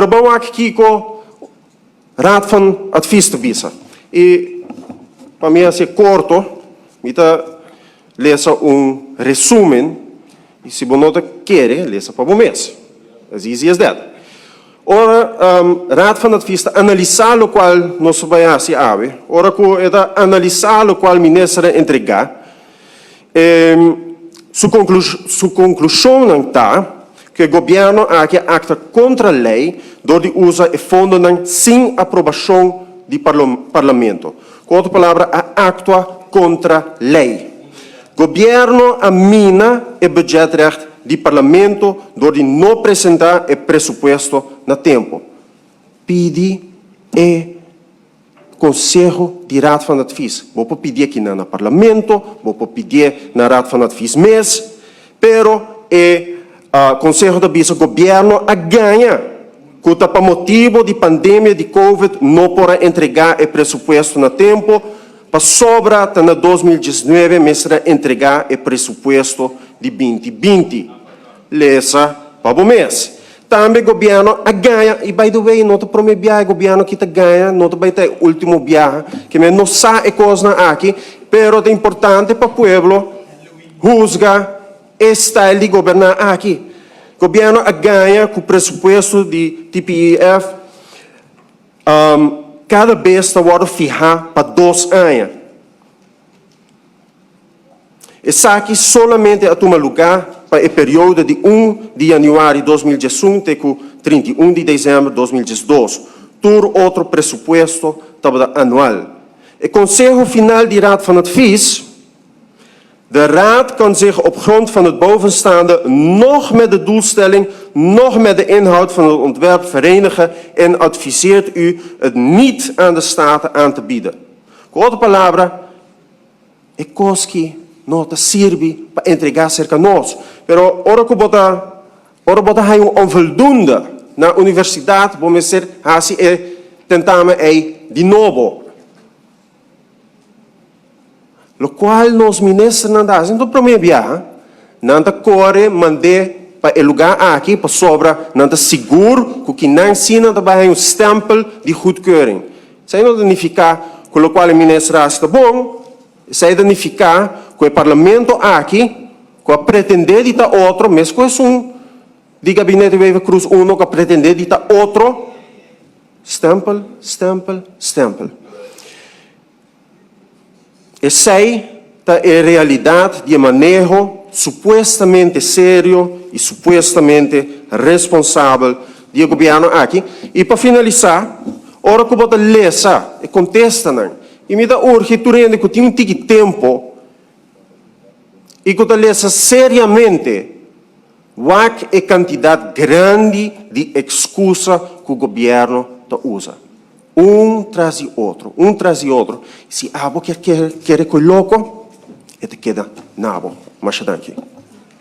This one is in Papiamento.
Pero ban wak kiko Raad van Advies ta bisa. I pa mi hasi e korto, mi ta lesa un resumen, i si bo no ta kere, lesa pa bo mes. As easy as that. Ora Raad van Advies ta analisá lokual nos ta bai hasi awe, ora ku e ta analisá lokual minister a entregá, su su konklushonnan ta ku e gobièrnu aki a akta kontra lei dor di usa e fondonan sin aprobashon di parlamento. Ku otro palabra a aktua kontra lei. Gobièrnu a mina e budgetrecht di parlamento dor di no presentá e presupuesto na tempu. Pidi e konseho di Raad van Advies. Bo por pidié kinan na parlamento, bo por pidié na Raad van Advies mes, pero e konseho ta bisa gobièrnu a gaña ku ta pa motibu di pandemia di covid no por a entregá e presupuesto na tempu, pasobra ta na 2019 mester a entregá e presupuesto di 2020. Lesa pa bo mes. Tambe gobièrnu a gaña, i by the way no ta promé biaha e gobièrnu aki ta gaña, no ta bai ta e último biaha, ke men no sa e kosnan aki, pero ta importante pa pueblo husga e style di goberná aki. Gobièrnu a gaña ku presupuesto di TPEF kada bes ta wòrdu fihá pa dos aña. Esaki solamente a tuma lugá pa e periodo di un di yanüari 2011 te ku 31 di desèmber 2012. Tur otro presupuesto tabata anual. E konseho final di Raad van Advies, De Raad kan zich op grond van het bovenstaande noch met de doelstelling noch met de inhoud van het ontwerp verenigen en adviseert u het niet aan de Staten aan te bieden. Ku otro palabra, e kos ki no ta sirbi pa entregá serka nos. Pero ora ku bo ta ora bo ta haña un onvoldoende na universidat bo mester hasi e tentamen ei di nobo. Lokual nos ministernan ta hasi, no ta promé biaha, nan ta kore mand'é pa e lugá aki pasobra nan ta sigur ku kinan si nan ta bai haña un stèmpel di goedkeuring. Esei no ta nifiká ku lokual e minister a hasi ta bon, esei ta nifiká ku e parlamento aki ku a pretendé di ta otro, meskos esun di gabinete Wever-Croes uno ku a pretendé di ta otro, stèmpel, stèmpel, stèmpel. Esei ta e realidat di e maneho supuestamente serio i supuestamente responsabel di e gobièrnu aki. I pa finalisá, ora ku bo ta lesa e kontestanan, i mi ta urgi tur hende ku tin un tiki tempu i ku ta lesa seriamente, wak e kantidat grandi di ekskusa ku gobièrnu ta usa. Un tras di otro, un tras di otro. Si abo kier kere koe loko, e ta keda na bo. Masha danki.